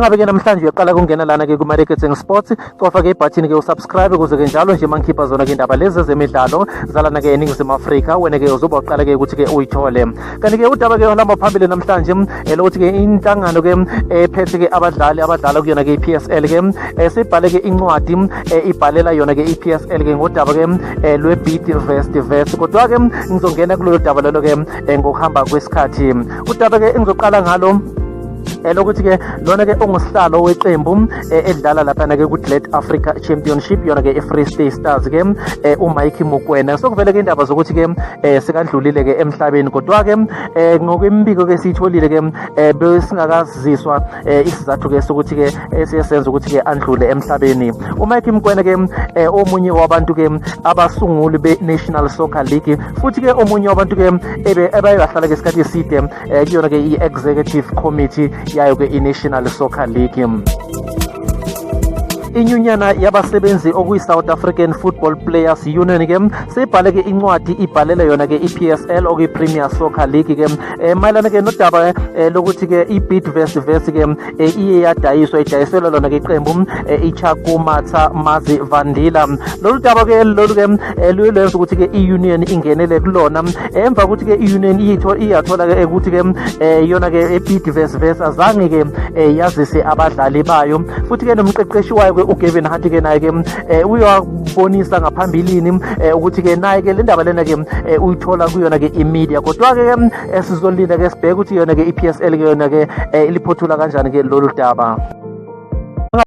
Ngabe ke namhlanje uyaqala kungena lana ke kuma-Marketing Sports, cofa ke ibhathini ke usubscribe ukuze ke njalo nje mangikhipha zona ke indaba lezi ezemidlalo zalana ke eNingizimu Afrika, wena ke uzoba uqala ke ukuthi ke uyithole. Kanti ke udaba ke olihamba phambili namhlanje elokuthi ke inhlangano ke ephethe ke abadlali abadlala kuyona ke i-PSL ke sibhale ke incwadi ibhalela yona ke i-PSL ke ngodaba ke lwe-Bidvest Wits, kodwa ke ngizongena kulolu daba lolo ke ngokuhamba kwesikhathi. Udaba ke engizoqala ngalo elokuthi ke lona ke ongusihlalo weqembu edlala laphana ke ku-GladAfrica Championship, yona ke i-Free State Stars ke, uMike Mokoena, sokuvele ke indaba zokuthi ke sekandlulile ke emhlabeni, kodwa ke ngokwembiko ke siyitholile ke besingakaziswa isizathu ke sokuthi ke esiye senza ukuthi ke andlule emhlabeni. UMike Mokoena ke omunye wabantu ke abasunguli be-National Soccer League, futhi ke omunye wabantu ke ebe abaye bahlala ke isikhathi eside kuyona ke i-executive committee yayo ke i-National Soccer League. Inyunyana yabasebenzi okuyi-South African Football Players Union ke seyibhale ke incwadi ibhalele yona ke i-PSL, okuyi-Premier Soccer League ke, mayelana ke nodaba lokuthi ke i-Bidvest Wits ke iye yadayiswa, idayiselwa lona ke iqembu iChakumatsa Madzivhandila. Lolu daba ke lolu ke luye lwenza ukuthi ke i-union ingenele kulona emva kokuthi ke i-union iyathola ke ukuthi ke yona ke i-Bidvest Wits azange ke yazise abadlali bayo, futhi ke nomqeqeshi wayo ke uGavin Hunt ke naye ke uyabonisa ngaphambilini ukuthi ke naye ke le ndaba lena ke uyithola kuyona ke i-media. Kodwa ke sizolinda ke sibheke ukuthi yona ke i-PSL ke yona ke iliphothula kanjani ke lolu daba.